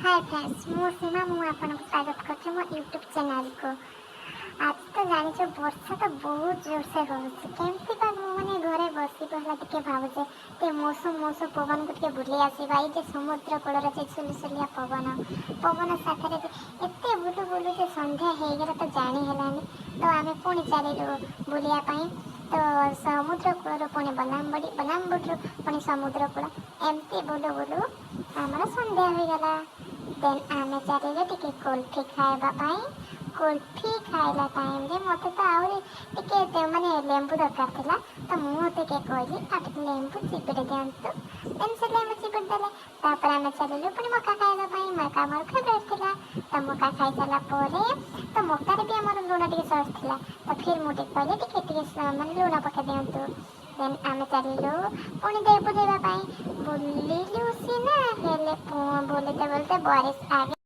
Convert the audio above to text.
ହାଏ friends, ମୁଁ ସୀମା। ମୁଁ ଆପଣଙ୍କୁ ସ୍ୱାଗତ କରୁଛି ମୋ ୟୁଟ୍ୟୁବ୍ ଚ୍ୟାନେଲକୁ। ଆଜି ତ ଜାଣିଛ, ବର୍ଷା ତ ବହୁତ ଜୋରସେ ହେଉଛି। କେମିତି ବା ମୁଁ ମାନେ ଘରେ ବସିବି ହେଲା ଟିକେ ଭାବୁଛେ, ଟିକେ ମୌସମ ମୌସମ ପବନକୁ ଟିକେ ବୁଲି ଆସିବା। ଏଇ ଯେ ସମୁଦ୍ର କୂଳରେ ଯେ ସୁଲୁସୁଲିଆ ପବନ, ପବନ ସାଥିରେ ଯେ ଏତେ ବୁଲୁ ବୁଲୁ ଯେ ସନ୍ଧ୍ୟା ହେଇଗଲା ତ ଜାଣି ହେଲାନି। ତ ଆମେ ପୁଣି ଚାଲିଲୁ ବୁଲିବା ପାଇଁ। ତ ସମୁଦ୍ର କୂଳରୁ ପୁଣି ବଲାମବଡ଼ି, ବଲାମବଡ଼ିରୁ ପୁଣି ସମୁଦ୍ର କୂଳ, ଏମିତି ବୁଲୁ ବୁଲୁ ଆମର ସନ୍ଧ୍ୟା ହୋଇଗଲା। ଦେନ୍ ଆମେ ଚାଲିଲୁ ଟିକେ କୁଲଫି ଖାଇବା ପାଇଁ। କୁଲଫି ଖାଇଲା ଟାଇମ୍ରେ ମୋତେ ତ ଆହୁରି ଟିକେ ମାନେ ଲେମ୍ବୁ ଦରକାର ଥିଲା। ତ ମୁଁ ଟିକେ କହିଲି, ଆଉ ଟିକେ ଲେମ୍ବୁ ଚିପିଡ଼ି ଦିଅନ୍ତୁ। ଦେନ୍ ସେ ଲେମ୍ବୁ ଚିପିଡ଼ି ଦେଲେ। ତାପରେ ଆମେ ଚାଲିଲୁ ପୁଣି ମକା ଖାଇବା ପାଇଁ। ମକା ଆମର ଫେଭରେଟ୍ ଥିଲା। ତ ମକା ଖାଇସାରିଲା ପରେ, ତ ମକାରେ ବି ଆମର ଲୁଣ ଟିକେ ସର୍ଟ ଥିଲା। ତ ଫିର୍ ମୁଁ ଟିକେ କହିଲି, ଟିକେ ଟିକେ ମାନେ ଲୁଣ ପକାଇ ଦିଅନ୍ତୁ। ଦେନ୍ ଆମେ ଚାଲିଲୁ ପୁଣି ଦେଇ ବୁଲିବା ପାଇଁ। ବୁଲିଲୁ ସିନା, ହେଲେ ବୁଲିତେ ବୁଲିତେ बारिश आ।